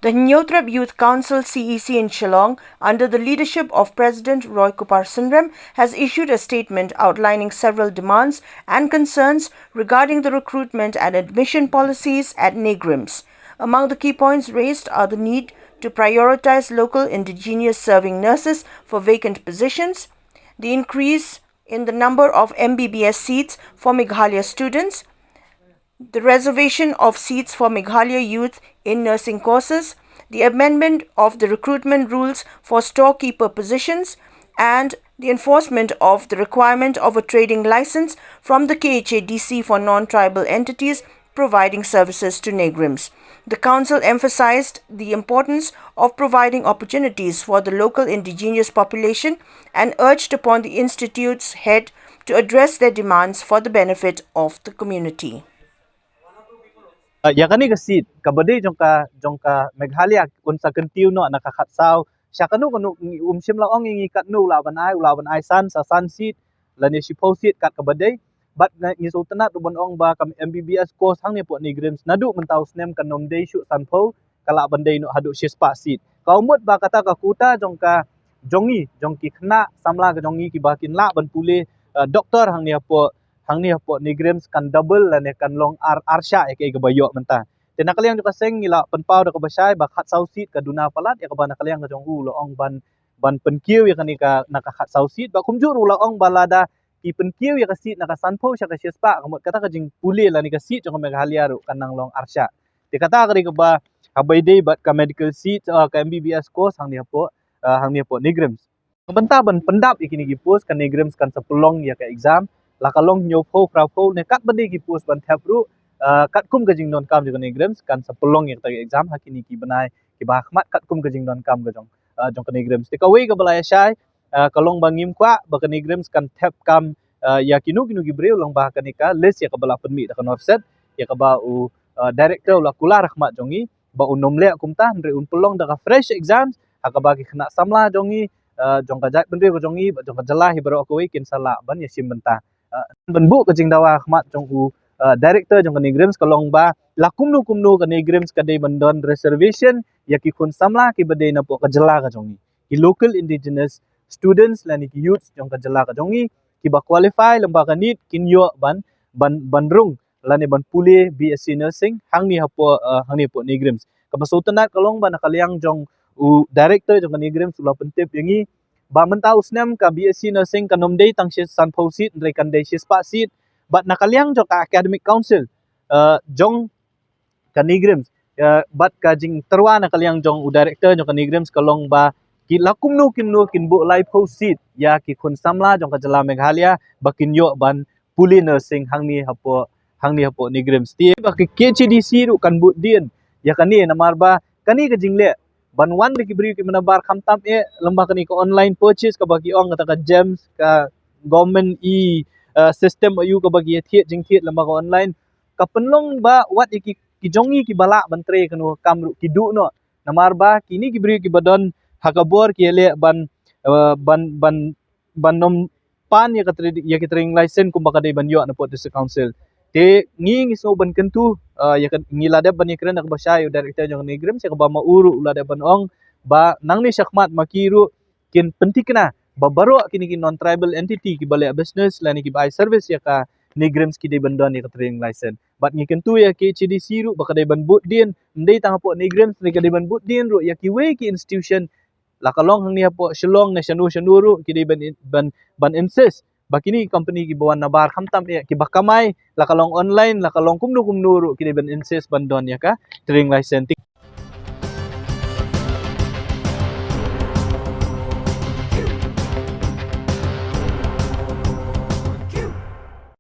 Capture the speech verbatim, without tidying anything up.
The Hynñiewtrep Youth Council C E C in Shillong, under the leadership of President Roy Kupar Synrem, has issued a statement outlining several demands and concerns regarding the recruitment and admission policies at NEIGRIHMS. Among the key points raised are the need to prioritize local indigenous serving nurses for vacant positions, the increase in the number of M B B S seats for Meghalaya students, the reservation of seats for Meghalaya youth in nursing courses, the amendment of the recruitment rules for storekeeper positions, and the enforcement of the requirement of a trading license from the K H A D C for non-tribal entities providing services to NEIGRIHMS. The council emphasized the importance of providing opportunities for the local indigenous population and urged upon the institute's head to address their demands for the benefit of the community. Uh, ïa kane ka seat kaba dei jong ka jong ka Meghalaya un sa kyntiew noh na ka khatsaw sha kano kano, um shym la ong ïa ngi katno u lah ban ai, u lah ban ai san sa san seat lane shiphew seat kat kaba dei. Bad ngi sngewtynnat ruh ban ong ba ka M B B S course hangne hapoh NEIGRIHMS naduh mynta u snem kan ym dei shuh sanphew, ka lah ban dei noh haduh shispah seat. Ka mut ba kata ka quota jong ka jong ngi, jong ki khynnah samla ka jong ngi kiba kin lah ban pule, uh, doktor hangne hapoh hangne hapoh NEIGRIHMS kan double lane kan long ar, ar shah ïa kaei kaba ïoh mynta. Te na ka liang jong ka seng ngi la pynpaw da kaba shai ba khatsaw seat ka duna palat ïa kaba na ka liang ka jong u la ong ban ban pynkiew ïa kane ka na ka khatsaw seat, ba kumjuh ruh la ong ba lada ki pynkiew ïa ka seat na ka sanphew sha ka shispah, ka mut kata ka jingpule lane ka seat jong ka Meghalaya ruh kan nang long ar shah. Te kata ka dei kaba haba ïadei bad ka medical seat, uh, ka M B B S course hangne hapoh, uh, hangne hapoh NEIGRIHMS. Ka bynta ban pyndap ïa kine ki post ka NEIGRIHMS kan sa pynlong ïa ka exam, la ka long hynñiewphew, phraphew ne katba dei ki post ban thep ruh, uh, katkum ka jingdonkam jong ka NEIGRIHMS kan sa pynlong ïa kata ka exam ha kine ki bnai kiba ha khmat katkum ka jingdonkam ka jong, uh, jong ka NEIGRIHMS. Te kawei kaba la ïa shai, uh, ka long ba ngim kwah ba ka NEIGRIHMS kan thep kam, uh, ïa kino kino ki briew lyngba kane ka list ïa kaba la pynmih da ka NORCET, ïa kaba u, uh, director u la kular ha khmat jong ngi ba un ym leh kumta, hynrei un pynlong da ka fresh exams ha kaba ki khynnah samla jong ngi, uh, jong ka jaitbynriew ka jong ngi bad jong ka jylla hi baroh kawei kin sa lah ban ïashim bynta. Uh, ban buh ka jingdawa ha khmat jong u, uh, director jong ka NEIGRIHMS ka long ba la kumno kumno ka NEIGRIHMS ka dei ban don reservation ïa ki khun samla kiba dei napoh ka jylla ka jong ngi, ki local indigenous students lane ki youths jong ka jylla ka jong ngi kiba qualify lyngba ka NEET kin ïoh ban ban ban rung lane ban pule B S C nursing hangne hapoh, uh, hangne hapoh NEIGRIHMS. Kaba sngewtynnat ka long ba na ka liang jong u director jong ka NEIGRIHMS u la pyntip ïa ngi ba mynta u snem ka B S C nursing kan ym dei tang shi sanphew seat, hynrei kan dei shispah seat. Bad na ka liang jong ka academic council, uh, jong ka NEIGRIHMS, uh, bad ka jingtyrwa na ka liang jong u director jong ka NEIGRIHMS ka long ba ki la kumno kumno kin buh laiphew seat ïa ki khun samla jong ka jylla Meghalaya ba kin ïoh ban pule nursing hangne hapoh, hangne hapoh NEIGRIHMS. Te ba ka K H A D C ruh kan bud dien ïa kane, namar ba kane ka jingleh ban wan da ki briew kiba nabar khamtam eh lyngba kane ka online purchase kaba ki ong kata ka GEMS, ka government e, uh, system aïu kaba ki ïathied jingthied lyngba ka online, ka pynlong ba wat ïa ki, ki jong ngi kiba lah ban trei kano kam ruh ki duh noh. Namar ba kine ki briew kiba don ha ka bor ki ïaleh ban, uh, ban ban ban ym pan ïa ka tra-, ïa ka trading license kumba ka dei ban ïoh napoh District Council. Te ngi, ngi sngew ban kyntu, uh, ïa ka, ngi la dep ban ïakren da kaba shai ïa u director jong ka NEIGRIHMS, ïa kaba ma u ruh u la dep ban ong ba nangne shakhmat ma ki ruh kin pynthikna ba baroh kine ki non tribal entity kiba leh business lane kiba ai service ïa ka NEIGRIHMS ki dei ban don ïa ka trading license. Bad ngi kyntu ïa ka K H A D C ruh ba ka dei ban bud dien, ym dei tang hapoh NEIGRIHMS, ka dei ban bud dien ruh ïa kiwei ki institution, la ka long hangne hapoh Shillong ne shano shano ruh, ki dei ban ban ban insist ba kine ki company kiba wan nabar khamtam eh, kiba kamai, la ka long online, la ka long kumno kumno ruh, ki dei ban insist ban don ïa ka trading license.